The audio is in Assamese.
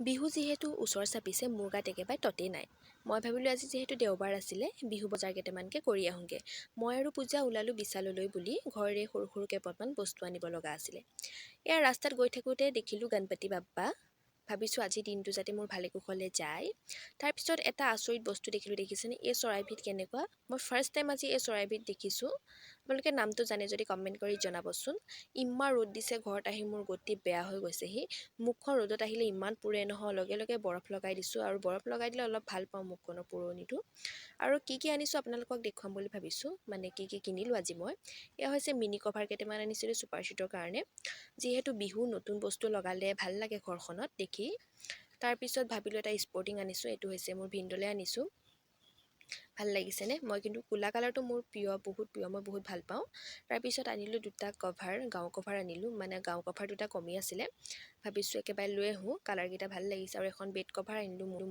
বিহু যিহেতু ওচৰ চাপিছে, মোৰ গাত একেবাৰে ততেই নাই। মই ভাবিলোঁ, আজি যিহেতু দেওবাৰ আছিলে, বিহু বজাৰ কেইটামানকে কৰি আহোঁগৈ। মই আৰু পূজা ওলালোঁ বিশাললৈ বুলি, ঘৰৰে সৰু সৰু কেইপদমান বস্তু আনিব লগা আছিলে। এয়া ৰাস্তাত গৈ থাকোঁতে দেখিলোঁ গণপতি বাপ্পা। ভাবিছোঁ, আজিৰ দিনটো যাতে মোৰ ভালে কুশলে যায়। তাৰপিছত এটা আচৰিত বস্তু দেখিলোঁ। দেখিছেনে এই চৰাইবিধ কেনেকুৱা? মই ফাৰ্ষ্ট টাইম আজি এই চৰাইবিধ দেখিছোঁ। আপোনালোকে নামটো জানে যদি কমেণ্ট কৰি জনাবচোন। ইমান ৰ'দ দিছে, ঘৰত আহি মোৰ গতি বেয়া হৈ গৈছেহি। মুখখন ৰ'দত আহিলে ইমান পোৰে নহয়, লগে লগে বৰফ লগাই দিছোঁ আৰু বৰফ লগাই দিলে অলপ ভাল পাওঁ মুখখনৰ পোৰণিটো। আৰু কি কি আনিছোঁ আপোনালোকক দেখুৱাম বুলি ভাবিছোঁ, মানে কি কি কিনিলোঁ আজি মই। এয়া হৈছে মিনি কভাৰ কেইটামান আনিছিলোঁ চুপাৰ শ্বীটৰ কাৰণে। যিহেতু বিহু, নতুন বস্তু লগালে ভাল লাগে ঘৰখনত দেখি। তাৰপিছত ভাবিলোঁ এটা স্পৰ্টিং আনিছোঁ। এইটো হৈছে মোৰ ভিনদেউলৈ আনিছোঁ। ভাল লাগিছেনে? মই কিন্তু ক'লা কালাৰটো মোৰ প্ৰিয়, বহুত প্ৰিয়, মই বহুত ভাল পাওঁ। তাৰপিছত আনিলোঁ দুটা কভাৰ, গাৰু কভাৰ আনিলোঁ। মানে গাৰু কভাৰ দুটা কমি আছিলে, ভাবিছোঁ একেবাৰে লৈ আহোঁ। কালাৰকেইটা ভাল লাগিছে। আৰু এখন বেড কভাৰ আনিলোঁ মোৰ।